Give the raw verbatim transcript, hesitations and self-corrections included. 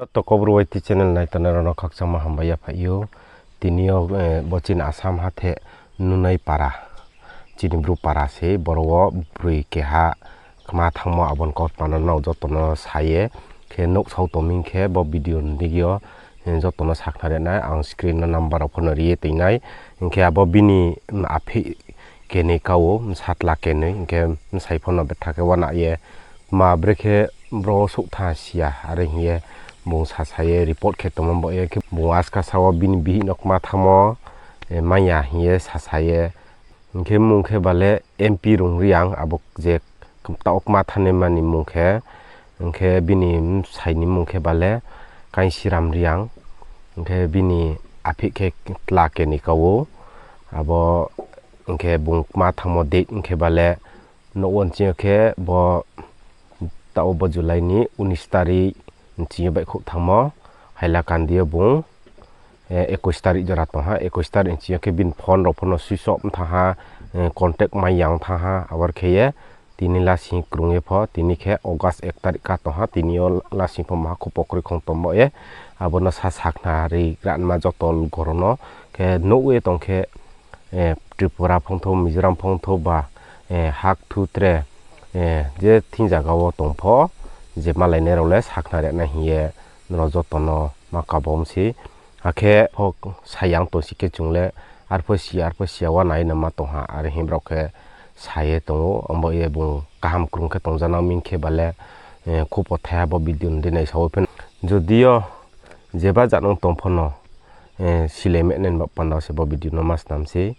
Joto Kaubru Y T channel naitongnai rao no khakchangma hambai yaphaih ou. Tini yo, eh, bo chini Assam hathe nunai para, chini Bru para se, boro wo broi keha kma thanngmo abo ni kautma no nrao joto no sa ye khe nuhsao tong mi hing khe bo video ni digi yo, eh, joto no sakhnari nai, ang screen no number rao pho no ri ye tongnai. Hing khe abo bini, mm, aphih kenoi ka ou, bsa tla kenoi, hing khe bsai pho no betha khe uana ye, ma brekhe bro souh thanng si ya, are hing ye bung sasa ye report khe tongmo bo ye khe bung askasa wo bini bihih no kma thanngmo, eh, mai ya hing ye sasa ye. Hing khe mmung khe bale M P Rung Reang, abo je taoh kma thanngnaima ni mmung khe, hing khe bini bsai ni mmung khe bale Kainsiram Reang, hing khe bini aphih khe tla kenoi ka ou, abo hing khe bung kma thanngmo date hing khe bale nouh wo nching yo khe bo taoh bo July ni unis tarik nching yo baihkhouh thanngmo, Hailakandi yo bung, eh, ekush tarik jora tong ha, ekush tarik nching yo khe bini phone rao pho no switch off thanng ha, eh, contact mai ya ong thanng ha, abo khe ye tini lasing krung ye pho, tini khe August ek tarik ka tong ha, tini yo lasing pho maha khupo kroi khong tongmo ye, abo no sa sakhnari granma joto lugo rao no khe nuh ye tong khe, eh, Tripura phongthou, Mizoram phongthou ba, eh, hakthu tre, eh, je thing zaga wo tong pho, je malainai rao le sakhnari nai hing ye nrao joto no ma kabom se. Akhe pho sayang tong si khe chung le arpho si ya, arpho si ya uana ye no ma tong ha, are hing brao khe sa ye tong ou, abo ye bung kaham krung khe tongjanang mi hing khe bale, eh, khupo thaiha bo video no di naisa wo phi. Jodi yo jeba jat nung tong pho no, eh, silai manai ni ba panda wo se bo video no ma snam se.